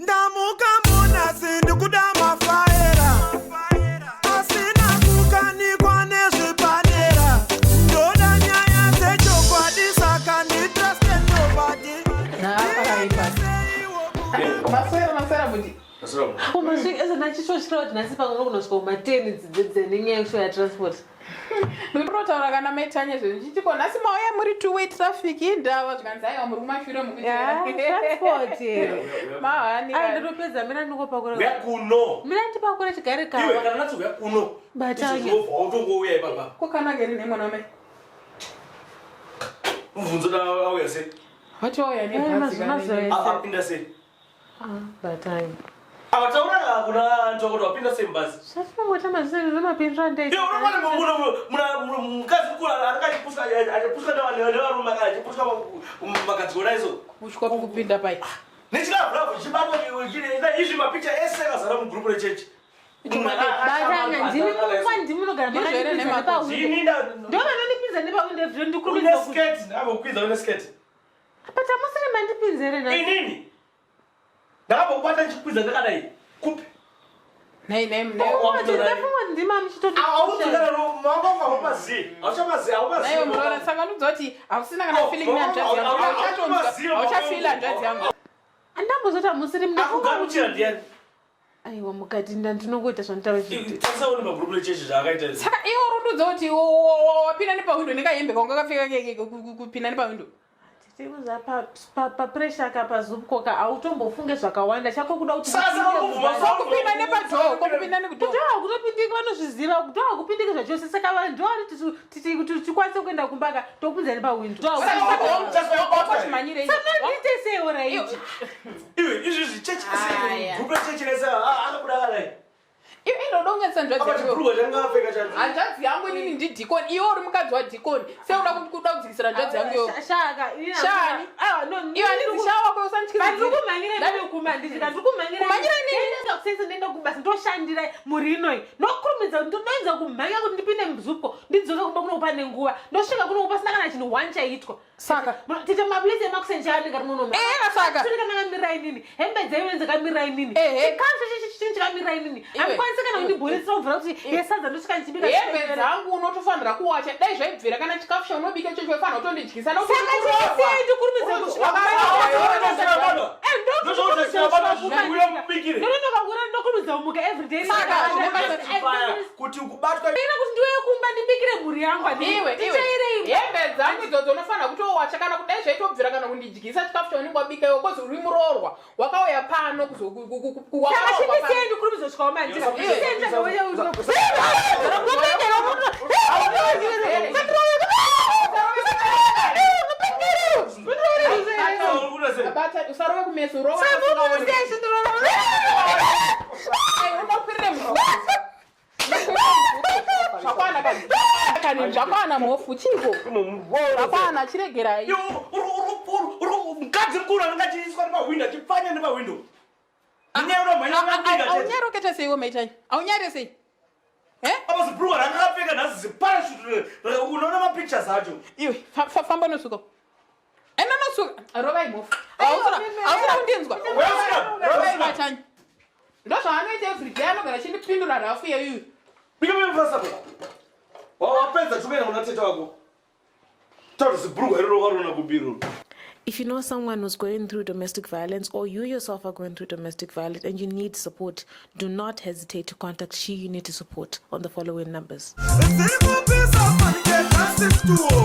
Ndamuka munasi ndikuda mafaera asina kukanikwa nezvepadera. Ndoda nyaya dzechokwadi, saka nditruste nobody. Maswera, maswera kuti. Umasvika kuti nhasi pamwe unokunosvika kumateni dzidzidze nenyaya yekushoya transport. Ndinotaura kana maitanya zvinhu ndichiti ko nhasi mauya muri two way traffic, indava? Zvikanzi aiwa, muri kumashure. Transport. Mahani. Ai, ndotopedza, mira ndingopakura. Uya kuno. Mira ndipakure chigare. Iwe. Kawa. Kana natsi uya kuno. Batanya. Izvozvo wautongouya ipapa. Ko kana keri nemwana wamai? Mubvunzo da auya sei? Wati wauya nebhazi. Mazuva ese. Apinda sei? Batanya. Akataura kuna Ntoko, wapinda sei mubhazi? Zvatinongota mazino zvemapindiro andaita. Iwe unoona mukadzi mukuru anenge achipuswa, achipuswa nevarume, achipuswa magadziko iso. Kusvika kupinda pai? Nechilavhuravu chibatwa izvi, mapicha ese akazara mugurupu rechechi. Batanya, ndimi mukwa, ndimi munogara. Ndizvo here? Makandipinza Nemako? nepawindow, ndo vanondipinza nepawindow zvino. Une Ndikurumidza kuti sketi, ndakambokwiza une sketi. But hamusiri mandipinza here nhasi? Inini ndakambokubata ndichikwidza ndakadai kupi? Nei, nei, nei. Ndafunga ndima muchitoti. Aumazivi, auchamazivi. Naiwe muroora, saka ndudza kuti hausina kana feeling nehanzvadzi yangu, hauchatonzwa, hauchafeel hanzvadzi yangu. Andambozoti hamusiri munafunga. Akugamuchira ndiani? Aiwa, mukati ndinongoita zvanditaura chete. Tarisaone magurupu rechechi zvaakaita izvi. Saka iwe uri ndudza kuti wapinda nepahwindo nekahembe kaunga kapfeka kupinda nepahwindo? Papressure ka, paZUPCO ka, hautombofunge zvakawanda, chako kuda kuti Sasa urikubvuma. Kokupinda nepadhoo, kokupinda nekudhoo. Kudhoo hakutopindiki, vanozviziva, kudhoo hakupindiki zvachose. Saka vanhu vari kuti tikwanise kuenda kumba ka, tokupinza nepahwindo. Wakochimhanyirei? Sanondiite seiwo, right? Iwe, izvizvi chechi, Aya. gurupu rechechi rese akabuda akadai. Iwe inoda kunyadzisa hanzvadzi Apa yangu. chibhurugwa changa apfeka chacho. Hanzvadzi yangu, inini ndidhikoni, iwe uri mukadzi wadhikoni, seuda kuda kudzikisira hanzvadzi yangu iwe? Shaka. Shani. Iwe handinzi shaa wako. Ndiri kumhanyira ndinokuma ndisvika, ndiri kumhanyira. Kumhanyira nini? Ndaenda kusense, ndaenda kubasa, ndoshandira mhuri inoi. Ndokurumidza, ndoedza kumhanya kuti ndipinde muZUPCO, ndidzoke kumba kuno pane nguva. Ndosvika kuno pasina kana chinhu one chaitwa. Saka? Tite maplate emakuseni chaanenge ari munomu. Saka? Chakamirira inini, hembe dzaive dzakamirira inini, Ehe. chikafu chinhu chakamirira inini. Iwe. Handikwanisi kana kundibhorisira mvura kuti yesadza, ndosvika ndichibika. Hembe dzangu unotofanira kuwacha, dai zvaibvira. Kana chikafu chaunobika ichocho waifanira kutondidyisa. Saka chikisiyei, ndikurumidze kusvika. Ndononoka kura, ndokurumidza kumuka everyday. Saka, Kuti kubatwa. Ina kuti ndiuye kumba ndibikire mhuri yangu. Iwe, iwe. Tichairei? Hembe dzangu idzodzo unofanira kutowacha, kana kudai zvaitobvira, kana kundidyisa chikafu chaunenge wabika iwe, kozi uri muroorwa wakauya pano. Saka chindisiyei, ndikurumidze kusvika wamandira. Iwe. Usarove kumeso, urova. Unokwirire munhu. Zvakwana kani, kani, zvakwana mhofu, chiko zvakwana, chiregerai. Mukadzi mukuru anenge achiiswa nepahwindo, achipfanya nepahwindo. Aunyaroketa sei iwe maitanyi? Aunyare sei? Apa zibhurugwa ranga akapfeka nhasi, ziparachute, unoona mapictures acho. Iwe, famba nosuka, enda nosuka. Rovai mhofu, hausina kundinzwa. Rovai matanyi, ndozvaanoita everyday, anogara achindipindura rafu yeyuyu. Wapedza, chikuenda kuna tete wako, taura zibhurugwa iroro warona kubiruro. If you know someone who's going through domestic violence or you yourself are going through domestic violence and you need support, do not hesitate to contact She Unity Support on the following numbers. Zikupisa fanike 6.